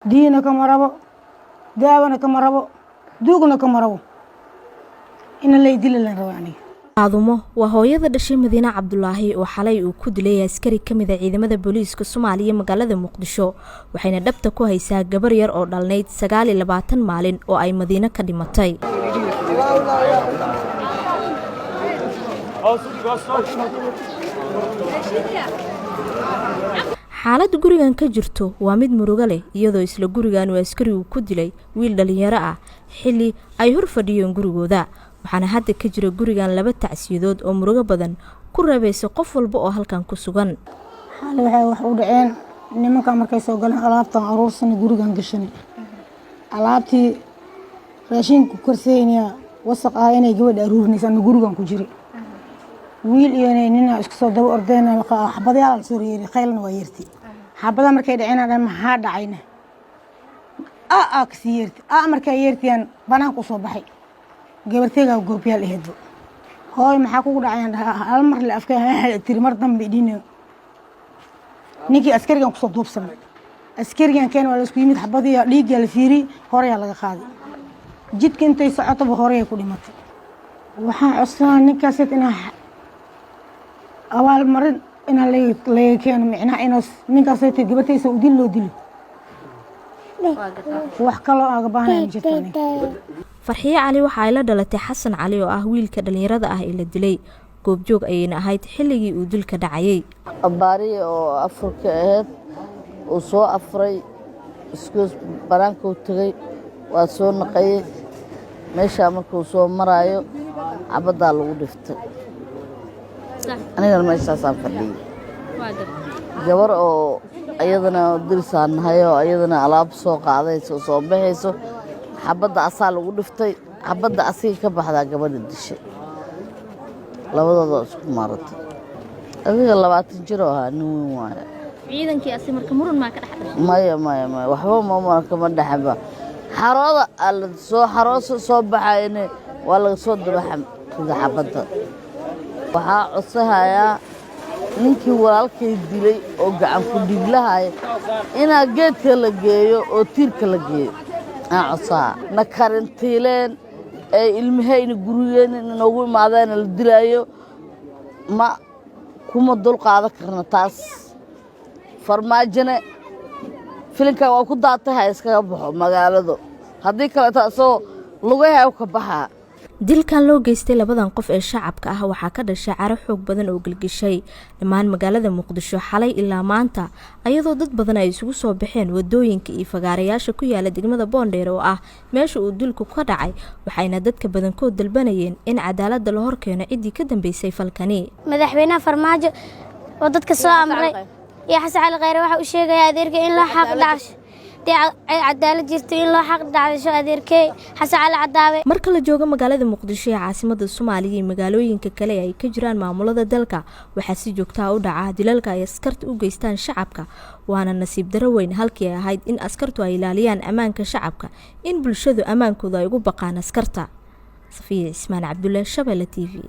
Diina kama rabo, daawona kama rabo, duugna kama rabo. Ina lay dila lan raba aniga. Faadumo waa hooyada dhashay Madiine Cabdulaahi oo xalay uu ku dilay askari ka mid a ciidamada booliiska Soomaaliya magaalada Muqdisho, waxayna dhabta ku haysaa gabar yar oo dhalnayd 29 maalin oo ay Madiine ka dhimatay. Xaaladda gurigan ka jirto waa mid murugo leh, iyadoo isla gurigan uu askarigu ku dilay wiil dhalinyaro ah xilli ay hor fadhiyeen gurigooda. Waxaana hadda ka jira gurigan laba tacsiyadood oo murugo badan ku reebaysa qof walba oo halkan ku sugan. Xalay waxay wax u dhaceen, nimankan markay soo galeen, alaabtan aruursanay, gurigan gashanay, alaabtii raashinka korseynaya wasaq ah inay gabadha aruurinaysa, ana gurigan ku jiray. Wiil iyo nina isku soo daba ordeen, xabadayaal la soo yeeri, khaylna waa yeerti. Xabada markay dhaceen dhan, maxaa dhacayna? A a kasii yeerti, a markay yeertiyaan banaanka usoo baxay. Gabarteygaa goobyaal aheedbo. Hooy, maxaa kugu dhacayaan? Hal mar le afka tiri, mar dambe idhin. Ninkii askarigan kusoo duubsamay, askarigan keen, waa laisku yimid, xabadii dhiiggaa la fiiri, horeyaa laga qaaday. Jidka intay socotaba horeyay ku dhimatay. Waxaan codsanaa ninkaaset inaa abaalmarin inaa laga keeno, micnaha inaas ninkaasayta gabartaysa u dil loo dilo. Wax kaloo aaga baahnay ma jirto aniga. Farxiye Cali waxa ay la dhalatay Xasan Cali oo ah wiilka dhallinyarada ah ee la dilay. Goobjoog ayayna ahayd xilligii uu dilka dhacayay. Abaarihi oo afurka ahayd uu soo afray, iskuus banaankuu tegey, waa soo naqayey. Meeshaa markuu soo maraayo xabaddaa lagu dhiftay. Anigana meeshaasaan fadhiyey. Gabar oo ayadana dirisaan nahay oo ayadana alaab soo qaadayso, soo baxayso, xabadda asaa lagu dhiftay. Xabadda asiga ka baxdaa gabadha dishay, labadooda isku maaratay. Adiga 20 jir oo ahaa, nin weyn waaye. Ciidankii asi marka muran maa ka dhex dhashay? Maya, maya, maya, waxba ma kama dhexba. Xarooda alla soo xaroosa soo baxayne waa laga soo daba rida xabadda. Waxaa codsahayaa ninkii walaalkay dilay oo gacan ku dhiiglahaya inaa geedka la geeyo oo tiirka la geeyo aan codsahaa. Na karantiileen ee ilmahayna gurigeen inoogu imaadeena la dilaayo, ma kuma dul qaadan karna taas. Farmaajone filinkan waa ku daatay, ha iskaga baxo magaaladu, haddii kaleeto isagoo lugaha ka baxaa. Dilkan loo geystay labadan qof ee shacabka ah waxaa ka dhashay caro xoog badan oo gelgishay dhammaan magaalada Muqdisho xalay ilaa maanta, ayadoo dad badan ay isugu soo baxeen wadooyinka iyo fagaarayaasha ku yaala degmada Boondheer oo ah meesha uu dilku ka dhacay, waxayna dadka badankood dalbanayeen in cadaaladda la horkeeno ciddii ka dambeysay falkani. Madaxweynaha Farmaajo oo dadka soo amray iyo Xasan Cali Kheyre waxa uu sheegaya adeerka in loo xaq dhacsho, dee cadaalad jirto in loo xaq dhacdasho adeerkey Xasan Cali Cadaawe. Marka la joogo magaalada Muqdisho ee caasimada Soomaaliya iyo magaalooyinka kale ee ay ka jiraan maamulada dalka, waxaa si joogtaa u dhaca dilalka ay askarta u geystaan shacabka. Waana nasiib daro weyn, halkii ay ahayd in askartu ay ilaaliyaan ammaanka shacabka, in bulshadu ammaankooda ay ugu baqaan askarta. Safiya Cismaan Cabdulle, Shabeelle TV.